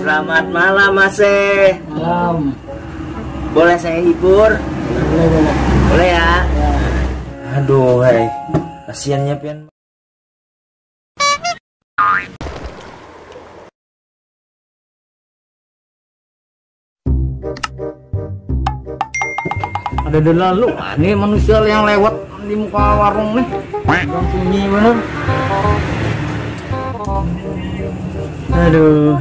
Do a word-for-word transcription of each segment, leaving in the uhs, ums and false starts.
Selamat malam, Mas. Eh. Malam. Boleh saya hibur? Boleh, boleh. Boleh ya? Ya. Aduh, hai. Kasihannya pian. Ada delalu, ah, ini manusia yang lewat di muka warung nih. Orang sunyi bener. Aduh.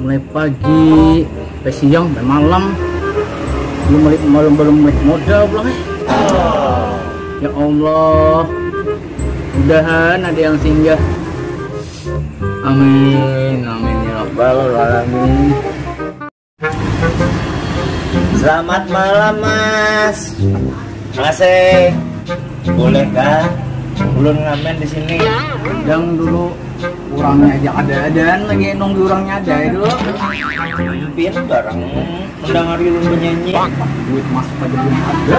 Mulai pagi, sampai siang, sampai malam. Belum balik malam, belum balik modal pulang, eh. Ya Allah. Mudahan ada yang singgah. Amin, amin ya rabbal alamin. Selamat malam, Mas. Mas, eh, bolehkah ulun ngamen di sini? Yang dulu orangnya aja ada-adaan lagi nunggu orangnya ada itu. Pian barang mendengar ulun bernyanyi. Duit mas pada belum ada.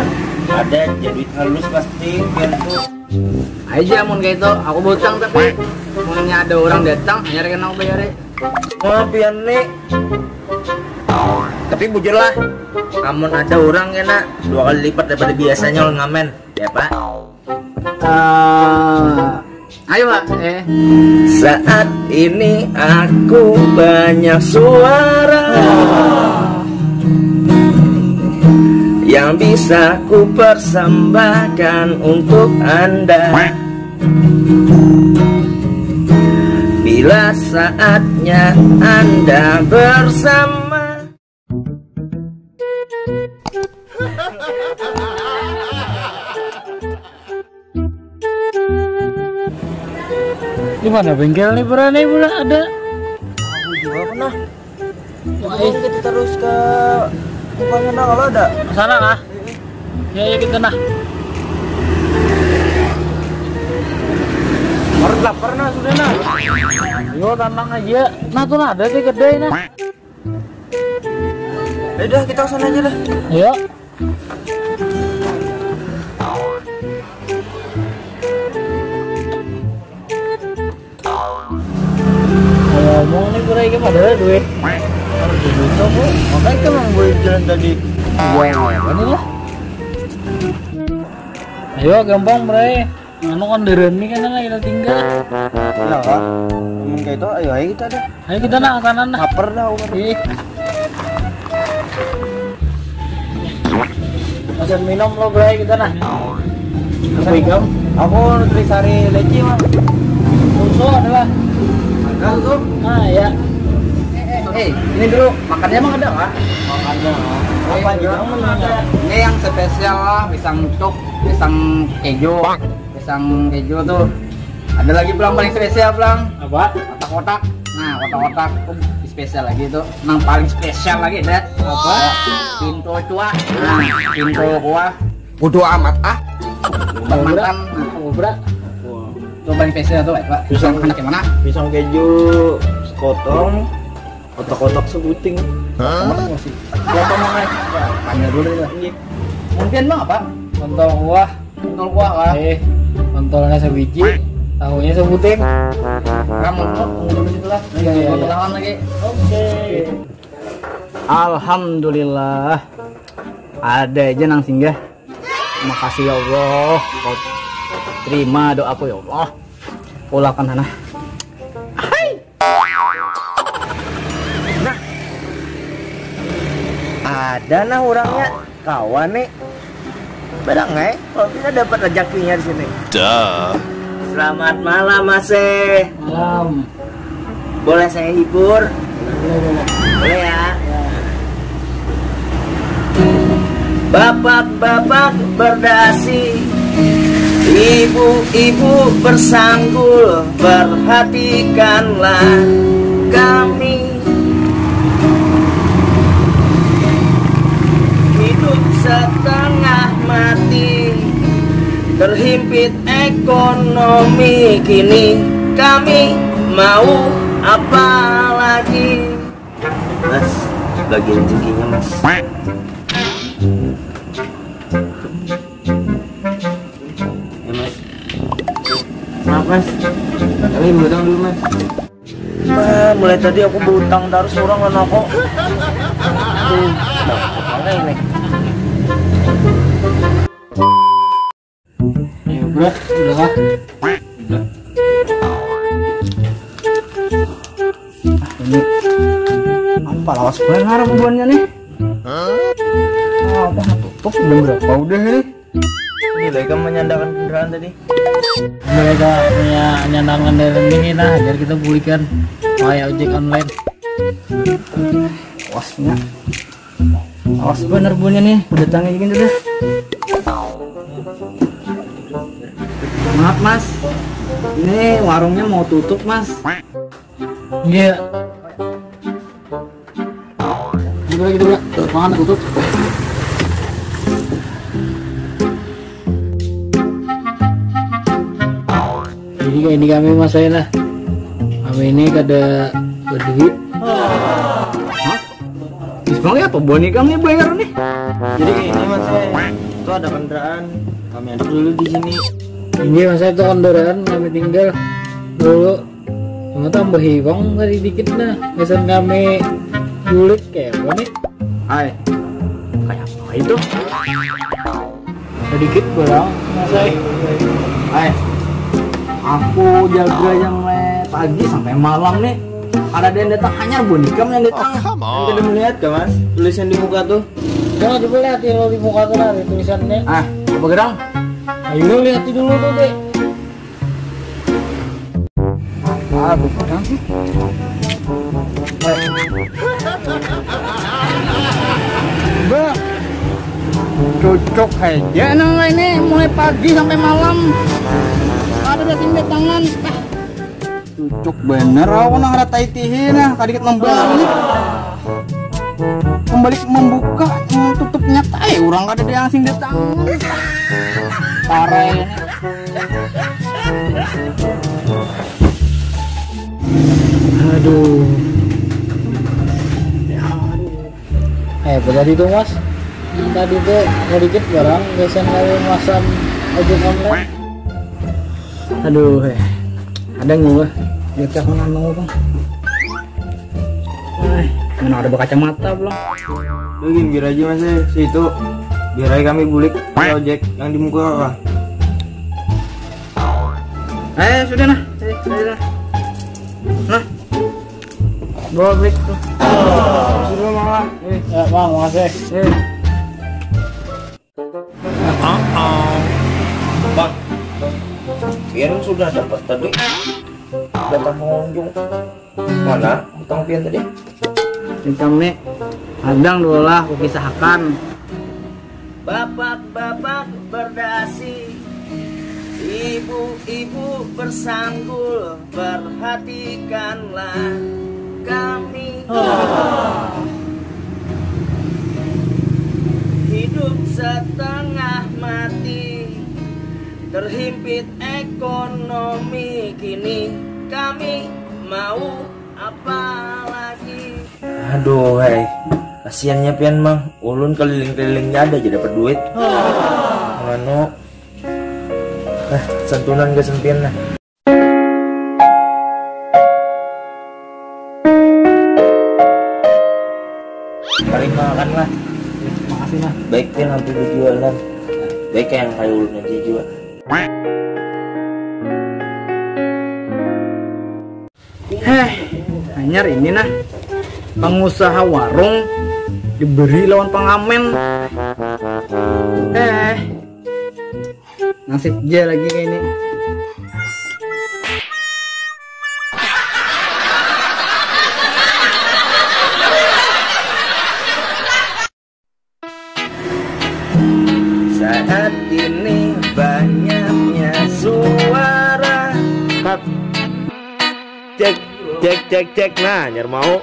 Ada aja duit halus pasti pian tuh. Aja mun kayak itu, aku butang tapi munnya ada orang datang, hanya kena aku bayar. Wah, pian nih. Tapi bujur lah, amun ada orang kena dua kali lipat daripada biasanya ulun ngamen, ya Pak. Eh, ayo Pak, eh. Saat ini aku banyak suara yang bisa ku persembahkan untuk Anda. Bila saatnya Anda bersama. Di mana bengkel nih, berani pula ada? Aku juga pernah. Wah, eh. Kita terus ke Kupang sana kalau ada. Ke sana kah? Ya, ya, kita nah. Perut lapar nah, sudah nah. Yo, tenang aja. Nah, tuh nah, ada di kedai nah. Udah, kita ke sana aja dah. Ayo. Ngomong nih, Bray, gimana ada duit? Harus duit apa? Makanya kan yang boleh jalan tadi. Gua ini lah. Ayo, gampang, Bray. Anu, kendaraan nih kan lah kita tinggal. Lah, Kak. Mun kayak itu, ayo aja kita deh. Ayo kita nah, ke sana nah. Lapar dah aku. Ih. Pesan minum lo, Bray, kita nah. Apa ikam? Aku nutrisari leci, Mas. Susu ada lah. Ada tuh. Ah, ya. Eh, eh, ini dulu, makannya emang ada kah? Makannya. Apa ini juga dulu, mana ada? Ini yang spesial lah, pisang cuk, pisang keju. Pisang keju tuh. Ada lagi pulang paling spesial pulang. Apa? Kotak-kotak. Nah, kotak-kotak tuh spesial lagi tuh. Nang paling spesial lagi, Dad. Apa? Pintu tua. Nah, pintu kuah. Bodo amat ah. Obat mantan. Nah, obrak. Tuh paling spesial tuh, Pak. Pisang anak yang mana? Pisang keju sekotong, kotak-kotak sebuting. Hah? Kotak masih. Berapa mana? Tanya dulu ya. Iya. Mungkin mah apa? Kontol kuah. Kontol kuah kah? Eh, kontolnya sebiji, tahunya sebuting. Kamu tuh, kamu di situ lah. Iya, iya, iya. Kontol lawan lagi. Oke. Alhamdulillah. Ada aja nang singgah. Makasih ya Allah. Kau terima doaku ya Allah. Pulakan sana. Hai. Nah. Ada nah orangnya. Kawan nih. Barang eh, kalau kita dapat rezekinya di sini. Duh. Selamat malam, Mas. Eh. Malam. Boleh saya hibur? Boleh, boleh. Boleh ya? Ya. Bapak-bapak berdasi, ibu-ibu bersanggul, perhatikanlah kami. Hidup setengah mati, terhimpit ekonomi kini. Kami mau apa lagi? Mas, bagian rezekinya, Mas. Ya, Mas. Maaf, Mas. Kami mau tahu dulu, Mas. Mulai tadi aku berutang terus orang kan aku. Tuh, dapat mana ini? Ya, Bro, udah lah. Udah. Ah, ini apa lawas banget harap buannya nih? Ah, apa tutup jam berapa udah nih? Ini lagi kamu menyandarkan kendaraan tadi. Mereka punya menyandarkan kendaraan ini nah, biar kita bulikan kayak ojek online. Wasnya. Awas bener bunyi nih, datangnya gini deh. Maaf mas, ini warungnya mau tutup mas. Iya. Gitu gitu bro, mana tutup? Jadi kayak ini kami mas saya nah. Kami ini kada berduit. Hah? Terus bang apa buah nikah nih bayar nih? Jadi kayak ini mas saya, itu ada kendaraan, kami aduk dulu di sini. Ini mas saya itu kendaraan kami tinggal dulu. Cuma tambah hiwang tadi dikit nah. Biasanya kami bulik kayak apa nih? Hai, kayak apa itu? Sedikit barang mas saya. Hai, aku jaga yang mulai pagi sampai malam nih. Ada yang datang hanya buah nikah yang datang. Oh, come on. Kita melihat ke mas, tulisan di muka tuh. Coba coba lihat ya lo di muka tuh lah, ada tulisannya. Ah, apa gerang? Ayo lo lihat dulu tuh deh. Ah, bukan sih. Bah, cocok aja nang ini mulai pagi sampai malam. Ada dasing tangan. Cocok bener aku nang ratai tihi nah, kadikit membalik. Membalik membuka, hmm, tutupnya tai orang kada ada yang sing datang. Parai. Aduh. Eh, berarti itu mas. Yang tadi tuh sedikit barang, biasanya kami masam ojek online. Aduh, eh. Ada nggak? Lihat aku nang mau bang. Eh, mana ada berkacamata belum? Udah gini biar aja mas eh, situ. Biar aja kami bulik ke ojek yang di muka kakak. Eh, sudah nah. Eh, sudah nah. Nah. Bawa balik tuh. Sudah mama. Eh, ya, bang, makasih. Eh. Bang, pian sudah dapat tadi datang pengunjung. Mana utang pian tadi? Utang nih, hadang dulu lah, aku kisahkan. Bapak-bapak berdasi, ibu-ibu bersanggul, perhatikanlah kami. Hidup setengah mati, terhimpit ekonomi kini. Kami mau apa lagi? Aduh, hei. Kasiannya pian, Mang. Ulun keliling-kelilingnya ada aja dapat duit. Mano. Nah, santunan gasan pian nah. Paling makan lah. Makasih nah. Baik pian hampir berjualan. Baik yang kayak ulun aja jua. Heh, hanyar ini nah. Pengusaha warung diberi lawan pengamen. Heh. Nasib ja lagi kayak ini. Saat ini banyaknya suara. Cut. Cek, cek, cek, cek. Nah, nyar mau.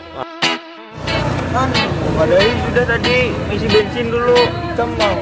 Kan, padahal sudah tadi ngisi bensin dulu. Cemang.